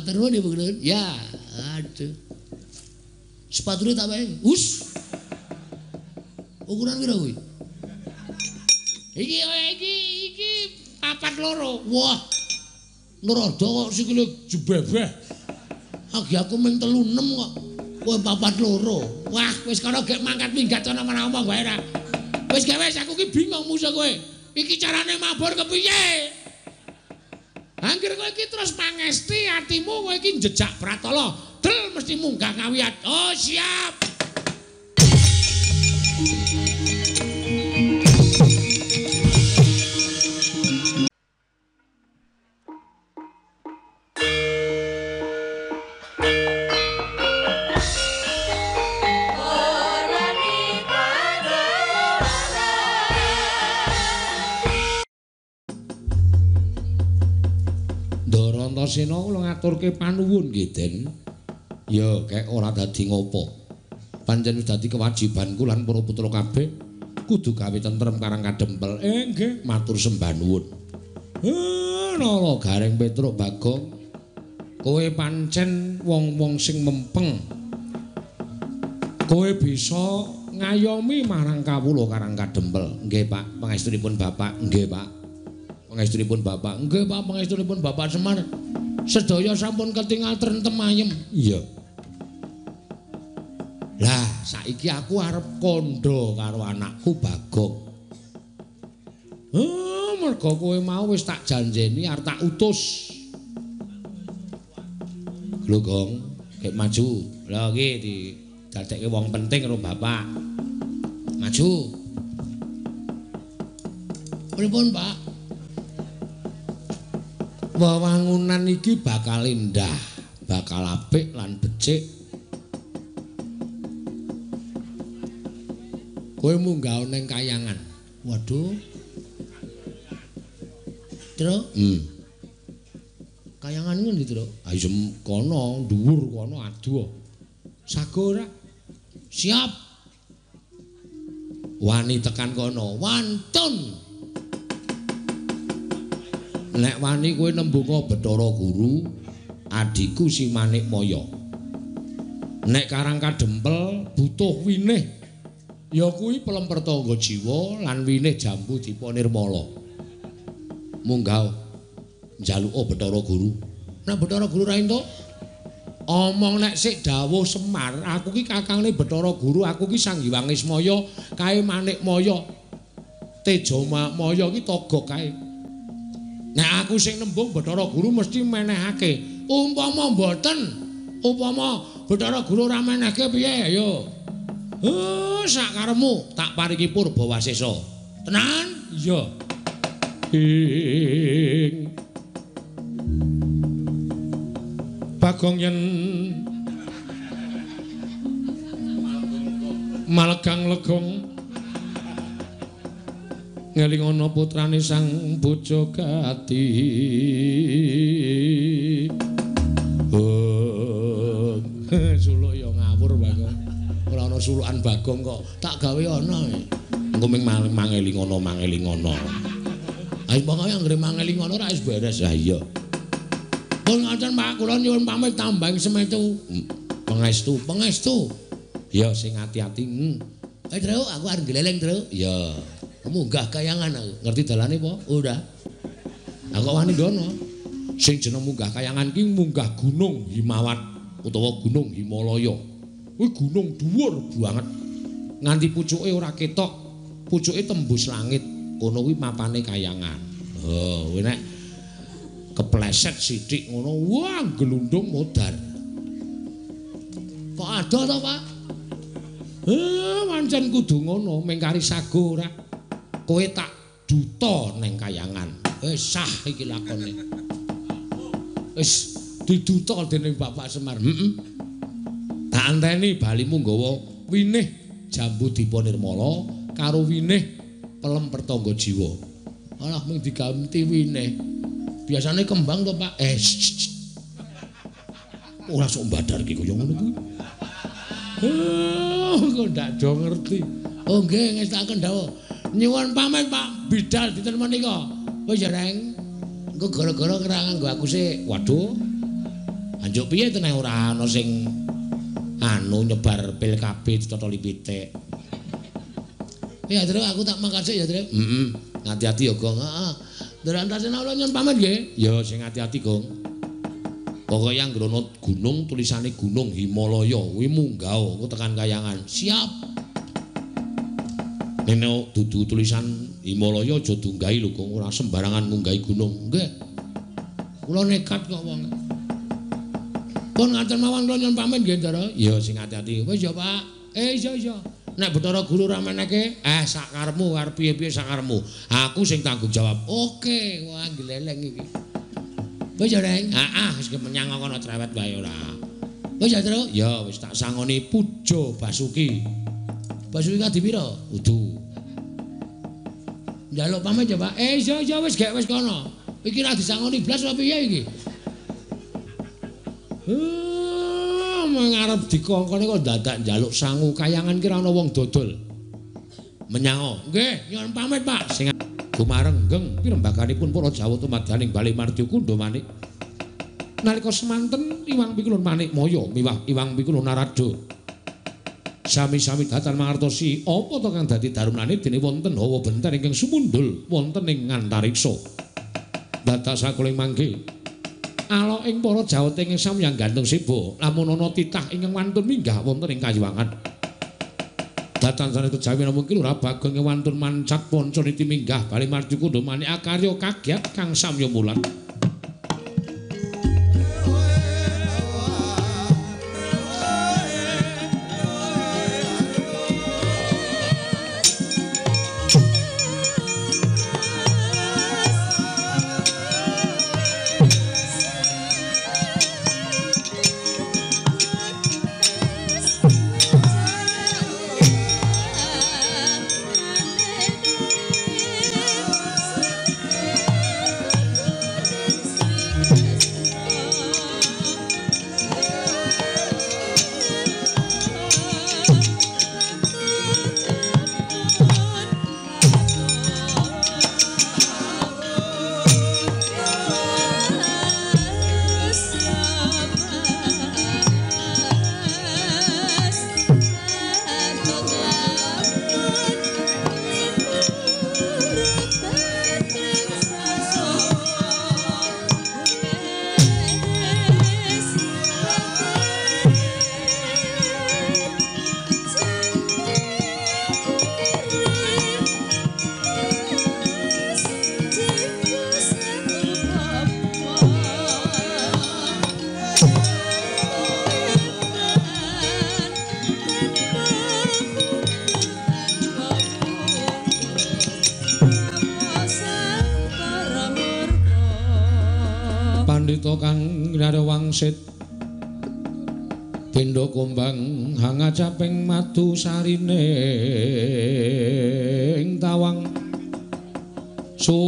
Matur nuwun Ibu Gunun. Ya, aduh. Sepatune tak wae. Us. Ukuran pira kuwi? Iki iki iki 42. Wah. Nurada kok sikile jebebeh. Agi aku mung 36 kok. Kowe 42. Wah, wis kono gek mangkat minggat ana mana omong wae ra. Wis gek wis aku ki bingung musuh kowe. Iki carane mabur kepiye? Angger kowe iki terus pangesti atimu kowe iki njejak pratala. Del mesti munggah ngawiyat. Oh, siap. Antasena kula ngaturke panuwun nggih, Den. Ya, kek ora dadi ngopo. Pancen wis dadi kewajibanku lan para putra kabeh kudu gawe tentrem Karang Kadempel. Nggih, matur sembah nuwun. Nala Gareng Petruk Bagong, kowe pancen wong-wong sing mempeng. Kowe bisa ngayomi marang kawula Karang Kadempel. Nggih, Pak, pangestunipun Bapak. Nggih, Pak. Pangestunipun Bapak. Nggih, Pak, pangestunipun Bapak Semar. Sedaya sampun ketingal trentem ayem. Iya. Lah, saiki aku arep kandha karo anakku Bagong. Merga kowe mau wis tak janjeni arep tak utus. Lho, Gong, gek maju. Lha iki didadekke wong penting karo Bapak. Maju. Pripun, Pak? Wewangunan iki bakal indah, bakal apik lan becik. Kowe munggah ning kayangan. Waduh. Tru? Kayangan ngendi, Tru? Ayo kono, dhuwur kono adoh. Sago ora? Siap. Wani tekan kono, wantun. Nek wani kowe nembunga Bathara Guru, adhiku si Manikmaya. Nek Karang Kadempel butuh winih, ya kuwi pelem pertangga jiwa lan winih jambu dipa nirmala. Munggah njaluka Bathara Guru. Nek Bathara Guru ra entuk, omong nek sik dawuh Semar, aku ki kakangne Bathara Guru, aku ki Sang Hyang Ismaya, kae Manikmaya. Teja Maya ki togok kae. Nek aku sing nembung Bathara Guru mesti menehake. Umpama mboten, upama Bathara Guru ora menehke piye ayo. Sak karepmu tak paringi purba wasesa. Tenan? Iya. Ing Bagong yen malegang legong ngelingono putrane sang bojo gati. Oh, suluk ya ngawur Bagong. Ora ana sulukan Bagong kok tak gawe ana. Engko ming mangelingono mangelingono. Ayo pokoke anggere mangelingono ora wis beres. Ha iya. Pun ngoten Pak, kula nyuwun pamit tambang semetu. Pangestu, pangestu. Ya sing ati-ati. Ayo Truk, aku arep gleleng Truk. Iya. Munggah kayangan aku. Ngerti dalane apa? Ora. Aku kok wani ndono. Sing jeneng munggah kayangan ki munggah Gunung Himawat utawa Gunung Himalaya. Kuwi gunung dhuwur banget. Nganti pucuke ora ketok, pucuke tembus langit. Kono kuwi mapane kayangan. Oh, kuwi nek kepleset sithik ngono, wah gelundung modar. Kok adoh to, Pak? Pancen kudu ngono, mengkari sago ora. Kowe tak duta neng kayangan. Wis sah iki lakone. Wis diduta dening Bapak Semar. Heeh. Tak anteni balimu nggawa winih jambu dipa nirmala karo winih pelem pertangga jiwa. Alah mung diganti winih. Biasane kembang to, Pak. Ora sok mbadar iki kaya ngono kuwi. Kok ndak do ngerti. Oh nggih, ngestakaken dawuh. Nyuwun pamit Pak Bidal dinten menika. Wis ya, Reng. Engko gara-gara ngrang nganggo aku sik. Waduh. Anjuk piye to nek ora ana sing anu nyebar pil KB ditotoli pitik. Ya, Tru, aku tak mangkat sik ya, Tru. Heeh. Hati-hati ya, Gong. Heeh. Ndara Antasena kula nyuwun pamit nggih. Ya, sing ati-ati, Gong. Pokoke anggere ana gunung tulisane Gunung Himalaya kuwi munggah engko tekan kayangan. Siap. Nek dudu tulisan Himalaya aja dunggahi lho, Gong. Ora sembarangan ngunggahi gunung. Nggih. Kula nekat kok wong. Pun ngaten mawon kula nyuwun pamit nggih, Ndara. Ya sing ati-ati. Wis ya, Pak. Iya iya. Nek Bathara Guru ora meneke, sak karepmu arep piye-piye sak karepmu. Aku sing tanggung jawab. Oke, wah gleleng iki. Wis ya, Reng. Heeh, wis menyang kono cerewet wae ora. Wis ya, Tru. Ya wis tak sangoni Puja Basuki. Basuki kadi pira? Udu. Njaluk pamit ya, Pak. Iya iya wis gek wis kono. Iki ra disangoni blas apa piye iki? Ngarep dikongkone kok dadak njaluk sangu kayangan ki ora ana wong dodol. Menyango. Nggih, nyuwun pamit, Pak. Sing gumarenggeng pirembaganipun para Jawa tumadyaning Bali Mardi Kundha Manik. Nalika semanten Iwang Pikulun Manik Maya miwah Iwang Pikulun Narada. Sami-sami datan mangertosi apa to kang dadi darunane dene wonten hawa benten ingkang sumundhul wonten ing antariksa. Dadak sakuling mangke alok ing para Jawata ingkang samyang gantung seba lamun ana titah ingkang wantun minggah wonten ing kayuwangan. Datan sanes kejawi namung Lurah Bagong ing wantun mancat panca niti minggah bali mardi kundha manik akarya kagyat kang samya mulat. Kang wangsit benda kumbang hangacaping madu sarine ing tawang susuh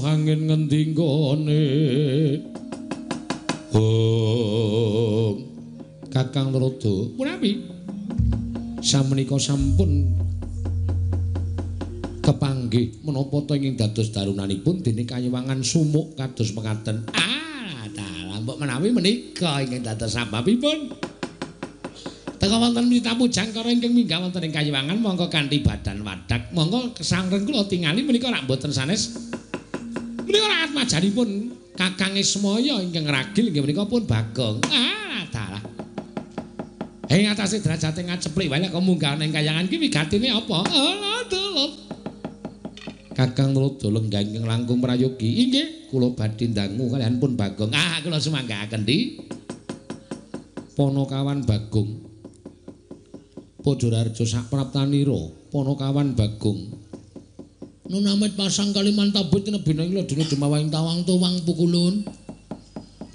angin ngendi nggone. Oh, Kakang Narada punawi samenika sampun kepanggih menapa ta ingkang dados darunanipun dene kayiwangan sumuk kados mekaten. Ah, dalah mbok menawi menika ingkang dados sababipun. Teka wonten mitapu jangkara ingkang minggah wonten ing kayiwangan mongko kanthi badan wadak. Monggo kesangreng kula tingali menika rak mboten sanes. Menika rak atmajanipun Kakang Ismaya ingkang ragil inggih menika pun Bagong. Ah, dalah. Ing atase derajate ngaceplik wae kok munggah ning kayangan ki wigatine apa? Alah, dalah. Kakang Narada lenggah ingkang langkung prayogi. Inggih, kula badhe ndangu kaliyan pun Bagong. Ah, kula sumanggaaken di. Panakawan Bagong. Padha Raharja sapraptanira, Panakawan Bagong. Nunamit pasang Kalimantabut tinebina ing ladina jumawahing tawang tuwang pukulun.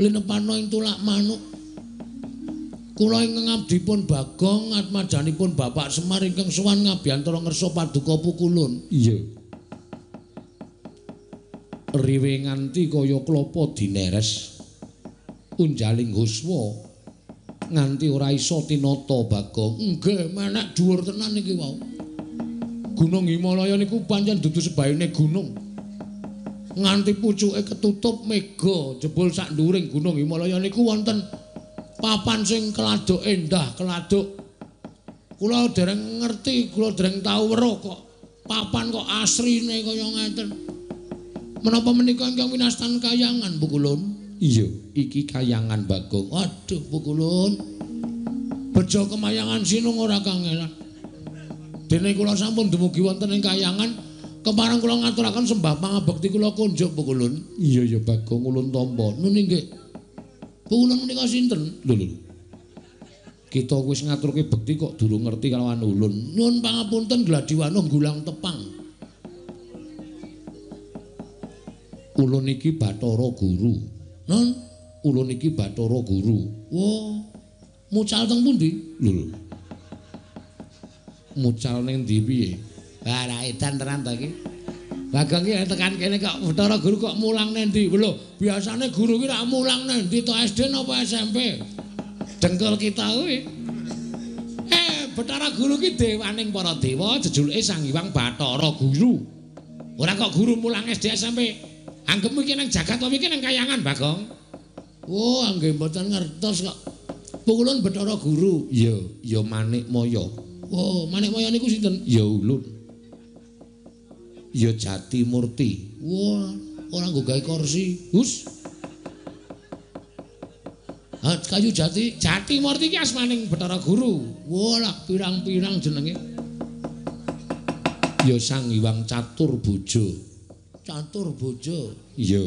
Linepana ing tulak manuk. Kula ingkang abdipun Bagong atmajanipun Bapak Semar ingkang sowan ngabiyantara ngersa paduka pukulun. Iya. Riwe nganti kaya klapa dineres unjaling huswa nganti ora iso tinata Bagong. Nggih, menek dhuwur tenan iki wau. Gunung Himalaya niku pancen dudu sebayine gunung. Nganti pucuke ketutup mega jebul sak nduring Gunung Himalaya niku wonten papan sing keladuk endah, keladuk. Kula dereng ngerti, kula dereng tau weruh kok papan kok asrine kaya ngeten. Menapa menika ingkang winastan kayangan, Bu Kulun? Iya, iki kayangan Bagong. Aduh, Bu Kulun. Bejo kemayangan sinung ora kangelan. Dene kula sampun dumugi wonten ing kayangan, kepareng kula ngaturaken sembah pangabekti kula kunjuk, Bu Kulun. Iya ya Bagong, ulun tampa. Nun inggih. Bu Kulun menika sinten? Lho lho. Kita wis ngaturke bekti kok durung ngerti kalawan ulun. Nyuwun pangapunten Gladiwano gulang tepang. Ulun iki Bathara Guru. Nun, ulun iki Bathara Guru. Wah, mucal teng pundi? Lho lho. Mucal ning ndi piye? Wah, ra edan tenan ta iki. Bagong iki tekan kene kok Bathara Guru kok mulang nang ndi? Lho, biasane guru ki ra mulang nang ndi to, SD napa SMP? Dengkul kita kuwi. Bathara Guru ki dewaning para dewa, jejulike Sang Hyang Bathara Guru. Ora kok guru mulang SD SMP. Anggepmu iki nang jagat apa iki nang kayangan, Bagong? Oh, nggih mboten ngertos kok. Pukulun Bathara Guru. Iya, ya Manikmaya. Oh, Manikmaya niku sinten? Ya ulun. Ya Jati Murti. Wah, ora nggo gawe kursi. Hus. Ha, kayu jati, Jati Murti iki asmaning Bathara Guru. Wah, lah pirang-pirang jenenge. Ya Sang Hyang Catur Bojo. Catur Bojo. Iya.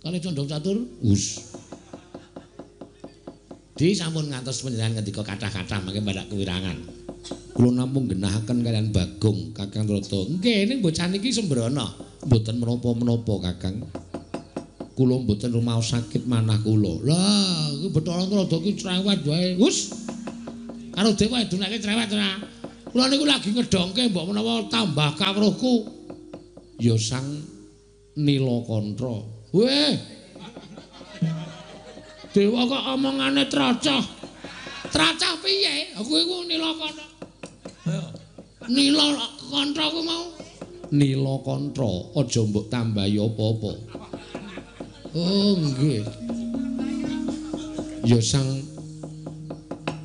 Kalih condong catur. Hus. Di sampun ngantos panjenengan ngendika kathah-kathah mangke mbadhak kewirangan. Kula namung genahaken kalian Bagong, Kakang Trata. Nggih, ning bocah niki sembrono. Mboten menapa-menapa, Kakang. Kula mboten rumaos sakit manah kula. Lah, iki Bathara Trata ki cerewet wae. Hus. Karo dewa dunake cerewet ora. Kula niku lagi ngedongke mbok menawa tambah kawruhku. Ya Sang Nilakantha. Weh. Dewa kok omongane tracah. Tracah piye? Aku iku Nilakantha. Nilakantha ku mau. Nilakantha, aja mbok tambahi apa-apa. Oh, nggih. Ya Sang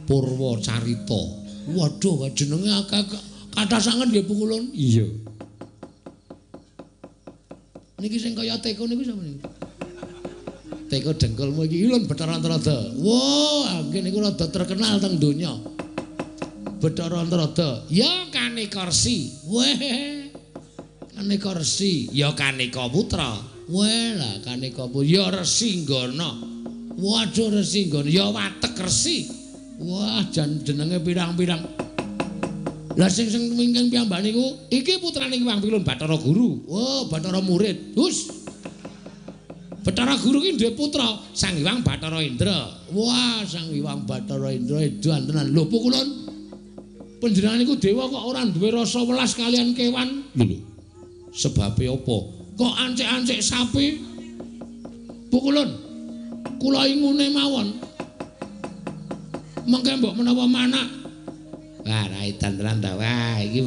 Purwacarita. Waduh, jenenge akeh kathah sanget nggih Pukulun. Iya. Niki sing kaya teko niku sapa niku? Teko dengkulmu iki ulun Bathara Antarada. Wah, nggih niku rada terkenal teng donya. Bathara Antarada. Ya Kaneka Resi. Weh. Kaneka Resi, ya Kaneka Putra. Weh lah Kaneka Putra, ya Resi Nggana. Waduh Resi Nggana, ya Watek Resi. Wah, jan jenenge pirang-pirang. Lah sing sing wingking piyambak niku iki putrane Hyang Pilun Bathara Guru. Oh, Bathara murid. Hus. Bathara Guru ki duwe putra Sang Hyang Bathara Indra. Wah, Sang Hyang Bathara Indra edan tenan. Lho, Pukulun. Panjenengan niku dewa kok ora duwe rasa welas kalian kewan? Lho lho. Sebabe apa? Kok ancik-ancik sapi? Pukulun. Kula ingune mawon. Mengke mbok menawa manak. Wah, ra edan tenan ta. Wah, iki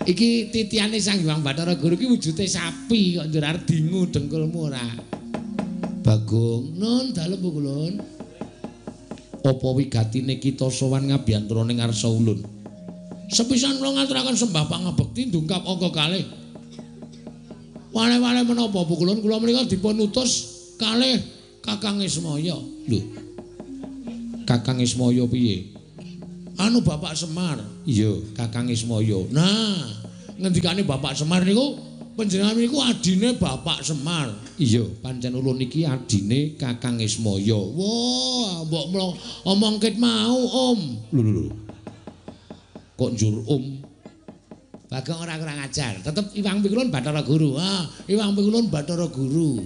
iki titiane Sang Hyang Bathara Guru iki wujude sapi kok njur arep dingu dengkulmu ora. Bagong, nun dalem Pukulun. Apa wigatine kita sowan ngabiyantara ning ngarsa ulun? Sepisan kula ngaturaken sembah pangabekti ndungkap angka kalih. Wale-wale menapa Pukulun kula menika dipun utus kalih Kakang Ismaya. Lho. Kakang Ismaya piye? Anu Bapak Semar. Iya, Kakang Ismaya. Nah, ngendikane Bapak Semar niku panjenengan niku adine Bapak Semar. Iya, pancen ulun iki adine Kakang Ismaya. Wah, mbok omong ket mau, Om. Lho lho lho. Kok njur Om? Bagong ora kurang ajar. Tetep Iwang Pikulun Bathara Guru. Ah, Iwang Pikulun Bathara Guru.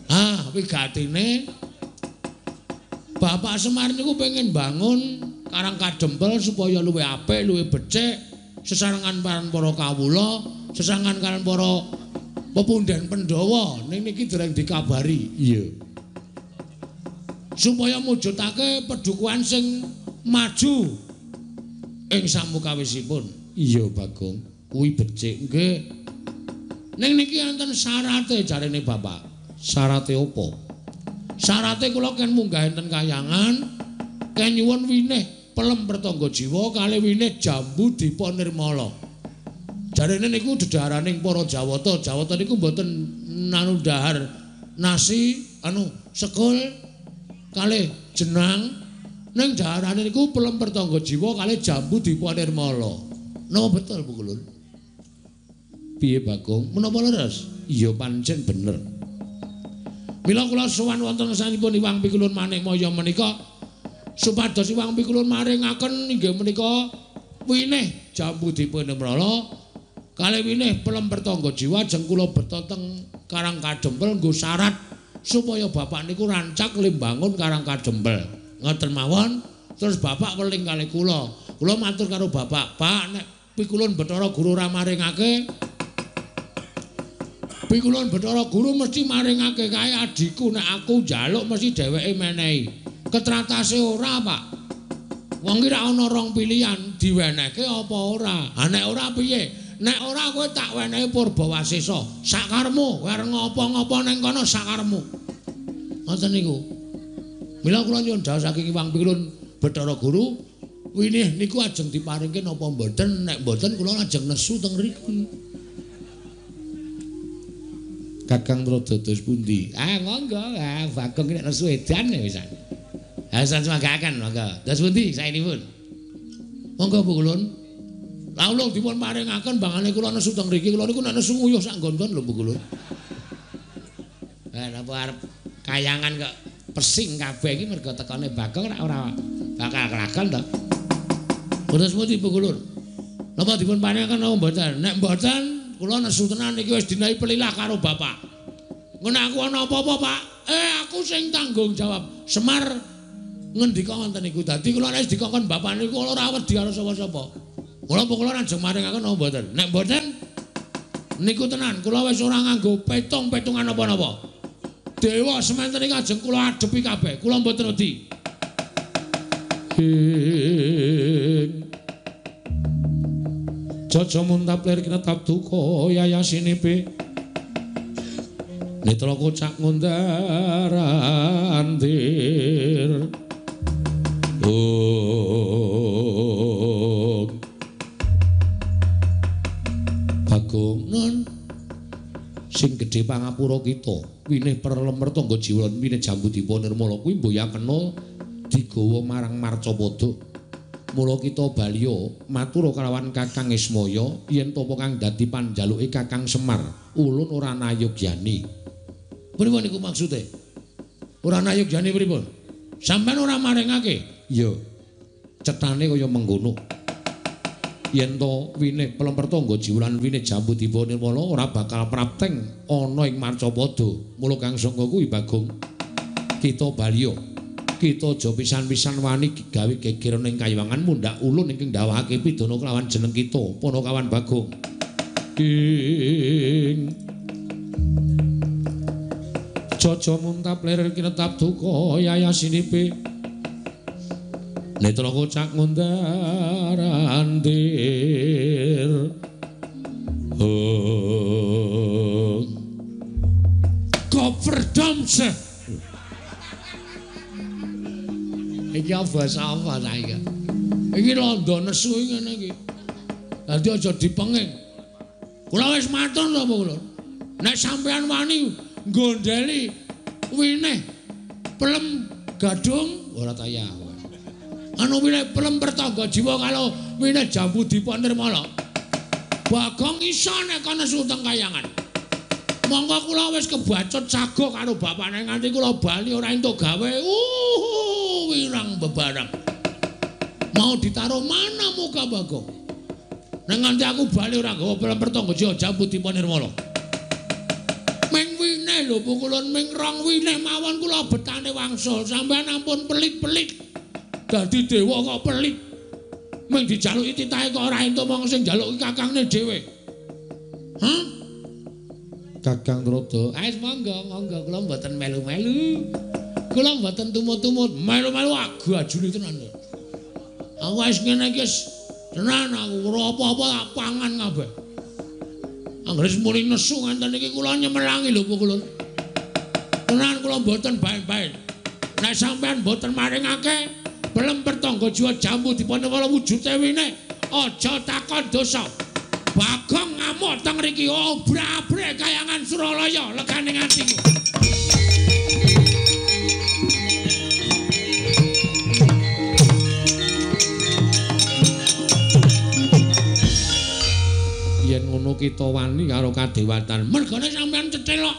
Ah, wigatine Bapak Semar niku pengen bangun Karang Kadempel supaya luwih apik, luwih becik, sesarengan para kawula, sesarengan kalian para pepunden Pandhawa. Ning niki dereng dikabari. Iya. Supaya mujudake pedukuhan sing maju ing samukawisipun. Iya, Bagong. Kuwi becik nggih. Ning niki enten syarate jarene bapak. Syarate apa? Syarate kula ken munggah enten kayangan, ken nyuwun winih pelem pertangga jiwa kalih winih jambu dipa nirmala. Jarene niku dedhaharaning para Jawata. Jawata niku mboten nanu dhahar nasi anu sekul kalih jenang, ning dhaharane niku pelem pertangga jiwa kalih jambu dipa nirmala. Napa betul Bu Kulun? Piye Bagong? Menapa leres? Iya pancen bener. Mila kula sowan wonten sanipun Iwang Pikulun Manikmaya menika supados Iwang Pikulun maringaken inggih menika winih jambu dipa nirmala kalih winih pelem pertangga jiwa ajeng kula beta teng Karang Kadempel nggo syarat supaya bapak niku rancak limbangun Karang Kadempel. Ngoten mawon, terus bapak weling kalih kula. Kula matur karo bapak, "Pak, nek Pikulun Bathara Guru ora maringake, Pikulun Bathara Guru mesti maringake kae adhiku, nek aku njaluk mesti dheweke menehi." Ketratase ora, Pak. Wong ki ra ana rong pilihan, diwenehke apa ora. Ha nek ora piye? Nek ora kowe tak wenehi Purbawasesa, sakarmu, kowe arep ngopo-ngopo ning kono sakarmu. Ngoten niku. Mila kula nyuwun dhawuh saking Iwang Pikulun Bathara Guru, winih niku ajeng diparingke napa mboten? Nek mboten kula ajeng nesu teng mriki. Kakang Trada dos pundi? Ah monggo, ah Bagong nek nesu edan wisan. Ah samanggaken monggo. Dos pundi saenipun? Monggo Bu Kulun. Lah ulung dipun paringaken bangane kula nesu teng mriki, kula niku nek nesu nguyuh sak nggon-nggon lho Bu Kulun. Lah napa arep kayangan kok pesing kabeh iki mergo tekane Bagong ora bakal kelakon to. Terus pundi Bu Kulun? Napa dipun paringaken napa mboten? Nek mboten kula nesu tenan iki wis dinahi pelilah karo bapak. Ngono aku ana apa-apa, Pak? Aku sing tanggung jawab. Semar ngendika ngoten niku. Dadi kula nek dikongkon bapak niku kula ora wedi karo sapa-sapa. Kula kula ajeng maringaken napa mboten? Nek mboten niku tenan kula wis ora nganggo petung-petungan napa-napa. Dewa sementen iki ajeng kula adepi kabeh. Kula mboten wedi. Jaja muntap lir kinetap duka yayasinipe netra kocak ngundar andir. Oh Bagong nun sing gedhe pangapura kita winih perlem mertangga jiwa winih jambu dipa nirmala kuwi mboya kena digawa marang Marcapada. Mula kita baliya matur kalawan Kakang Ismaya yen tapa kang dadi panjaluke Kakang Semar ulun ora nayogyani. Pripun niku maksude? Ora nayogyani pripun? Sampeyan ora maringake? Iya. Cetane kaya mengkono. Yen to winih pelem pertangga jiwa lan winih jambu dipa nirmala ora bakal prapteng ana ing Marcapada. Mula kang sangka kuwi Bagong kita baliya. Kita aja pisan-pisan wani gawe geger ning kayiwangan mundhak ulun ingkang ndawahake pidana kelawan jeneng kita Panakawan Bagong. Ing Jaja muntap lir kinetap duka yayasinipe netra kocak ngundar andir. Oh Kopferdamse. Iki basa apa ta iki? Iki londo nesu ngene iki. Dadi aja dipenging. Kula wis matur to, Bu Kulun. Nek sampean wani nggondheli winih pelem gadung ora tayah. Anu winih pelem pertangga jiwa karo winih jambu dipa nirmala. Bagong iso nek ana nesu teng kayangan. Monggo kula wis kebacut sago karo bapakne nganti kula bali ora entuk gawe. Wirang bebarang. Mau ditaruh mana muka Bagong? Nek nganti aku bali ora gawa pelem pertangga jiwa jambu dipa nirmala. Ming winih lho pukulun ming rong winih mawon kula betane wangsul. Sampeyan ampun pelit-pelit. Dadi dewa kok pelit. Ming dijaluki titahe kok ora entuk mong sing njaluki kakangne dhewe. Hah? Kakang Trada, wis monggo monggo kula mboten melu-melu. Kula mboten tumut-tumut, melu-melu agu ajuli tenan. Aku wis ngene iki wis tenan aku ora apa-apa tak pangan kabeh. Anggere muni nesu nganten iki kula nyemelangi lho Pukulun. Tenan kula mboten baen-baen. Nek sampean mboten maringake pelem pertangga jiwa jambu dipanewala wujude wine, aja takon dosa. Bagong ngamuk teng mriki obrak-abrik kayangan Suralaya legane atiku. Yen ngono kita wani karo kadewatan. Mergane sampean cethil kok.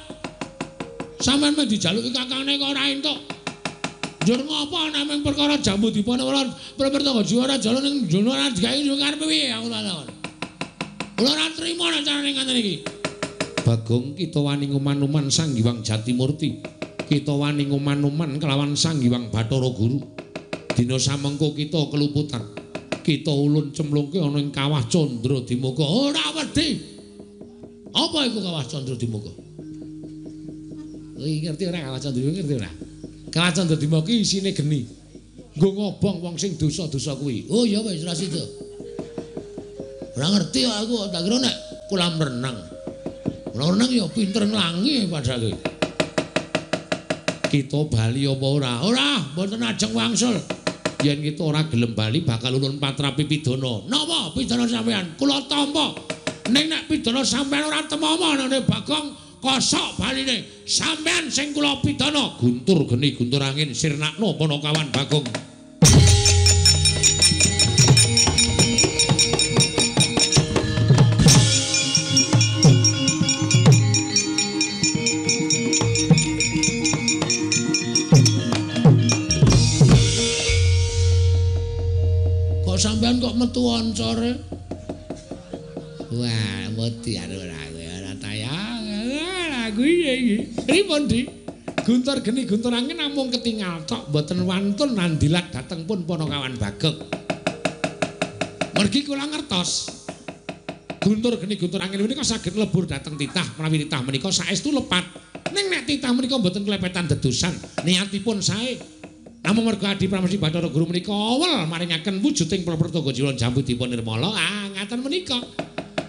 Sampean mung dijaluki kakangne kok ora entuk. Njur ngopo nek mung perkara jambu dipanewala pertangga jiwa ora jalo ning jono ora digawe yo karepe piye aku ora takon. Kula ora trima nek carane ngaten iki. Bagong kita wani nguman-uman Sang Hyang Jatimurti. Kita wani nguman-uman kelawan Sang Hyang Bathara Guru. Dina samengko kita keluputan. Kita ulun cemlungke ana ing Kawah Candra Dimuka. Ora wedi. Apa iku Kawah Candra Dimuka? Kuwi ngerti ora Kawah Candra ngerti ora? Kawah Candra Dimuka ki isine geni. Nggo ngobong wong sing dosa-dosa kuwi. Oh ya wis ora sida. Ora ngerti aku, tak kira nek kolam renang. Kolam renang ya pinter nglangi padahal. Kita bali apa ora? Ora, mboten ajeng wangsul. Yen kita ora gelem bali bakal ulun patrapi pidana. Napa pidana sampean? Kula tampa. Ning nek pidana sampean ora temama nang Bagong kosok baline. Sampean sing kula pidana. Guntur geni guntur angin sirnakno panakawan Bagong. Sampean kok metu oncore? Wah, wedi ora kowe ora tayang. Aku iki. Pripun, Dik? Guntur geni guntur angin namung ketingal tok mboten wantun nandilat dhateng pun panakawan Bagong. Mergi kula ngertos. Guntur geni guntur angin menika saged lebur dhateng titah menawi titah menika saestu lepat. Ning nek titah menika mboten klepetan dedusan, niatipun sae. Namung merga Adi Pramesti Bathara Guru menika awel maringaken wujuding Prapertangga Jiwa Jambu Dipa Nirmala. Ah, ngaten menika.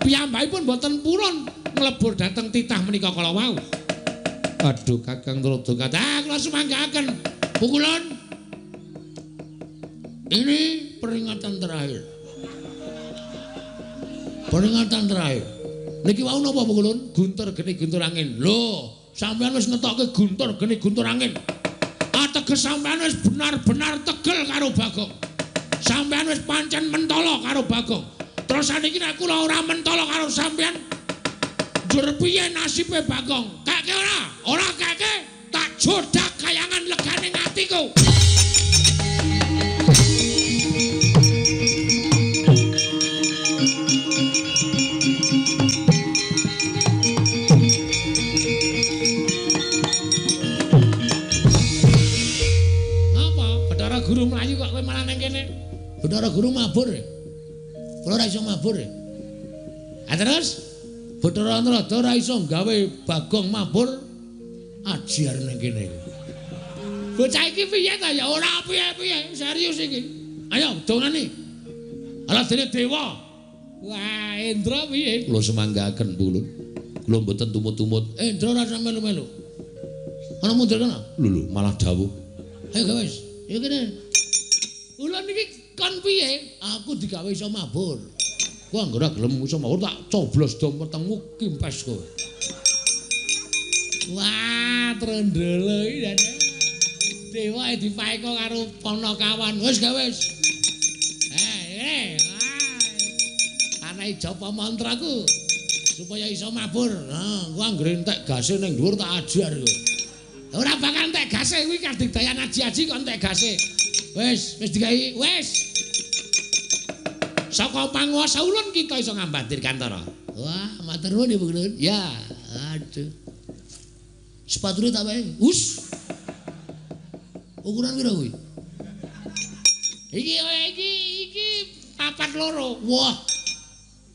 Piyambakipun boten purun nglebur dhateng titah menika kala wau. Aduh, Kakang Tuladha kathah kula sumanggaaken. Pukulun. Ini peringatan terakhir. Peringatan terakhir. Niki wau napa Pukulun? Guntur geni guntur angin. Lho, sampean wis ngetokke guntur geni guntur angin. Ateges sampean wis benar-benar tegel karo Bagong. Sampean wis pancen mentala karo Bagong. Terus saniki nek kula ora mentala karo sampean, njur piye nasibe Bagong? Kake ora? Ora kake, tak jodak kayangan legane atiku. Guru mlayu kok kowe malah nang kene. Bathara Guru mabur. Kula ora iso mabur. Ha terus Bathara Narada ora iso gawe Bagong mabur ajiar nang kene. Bocah iki piye ta ya ora piye-piye, serius iki. Ayo dongane. Ala dene dewa. Wah, Indra piye? Kula semanggaken Pulun. Kula mboten tumut-tumut. Indra ora usah melu-melu. Ana mundur kana? Lho lho, malah dawuh. Ayo wis. Ya kene. Ulun iki kon piye? Aku digawe iso mabur. Ku anggere gelem iso mabur tak coblos dom wetengmu kimpes kowe. Wah, trendele iki jane. Dewa dipaeka karo panakawan. Wis gawe wis. Eh, wah. Ana japa mantraku supaya iso mabur. Nah, ku anggere entek gase ning dhuwur tak ajar kowe. Ora bakal entek gase kuwi kadigdayan aji-aji kok entek gase. Wis, wis digawe, wis. Saka panguwasa ulun kita iso ngambat Dirgantara. Wah, matur nuwun Ibu Ulun. Ya, aduh. Sepatune tak wae. Us. Ukuran pira kuwi? Iki iki iki 42. Wah.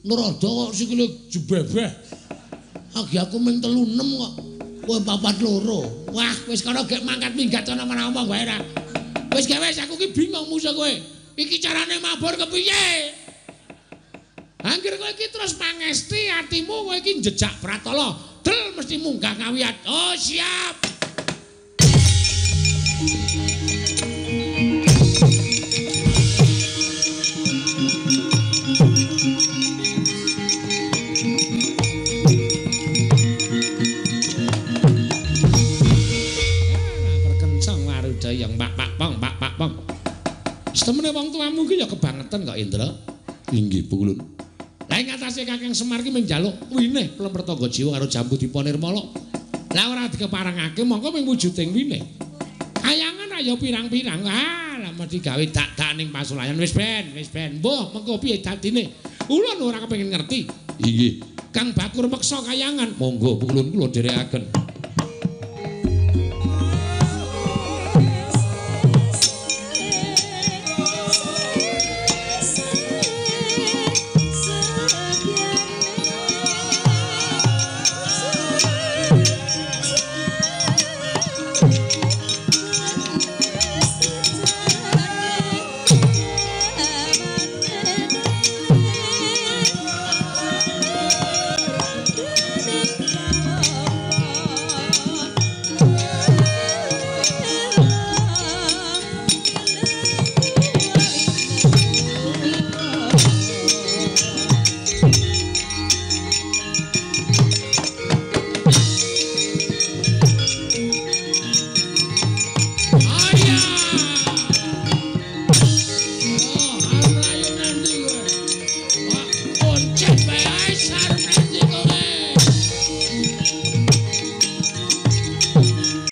Narada kok sikile jebebeh. Agi aku ming 36 kok. Kowe 42. Wah, wis kono gek mangkat minggat ana mana omong wae ra. Wis gawe aku ki bingung musuh kowe. Iki carane mabur kepiye? Angger kowe iki terus mangesti atimu kowe iki njejak pratala, del mesti munggah ngawiyat. Oh, siap. Yang pak pak pong pak pak pong. Setemene wong tuamu ki ya kebangetan kok Indra. Inggih Pukulun. Lah ing atase Kakang Semar ki mung njaluk winih Plempertangga Jiwa karo Jambu Dipa Nirmala. Lah ora dikeparengake mongko mung wujuding winih. Kayangan ra ya pirang-pirang. Ah, lah mesti gawe dak-dak ning pasulayan wis ben, wis ben. Mbuh mengko piye dadine? Ulun ora kepengin ngerti. Inggih. Kang Bakur meksa kayangan. Monggo Pukulun kula dherekaken.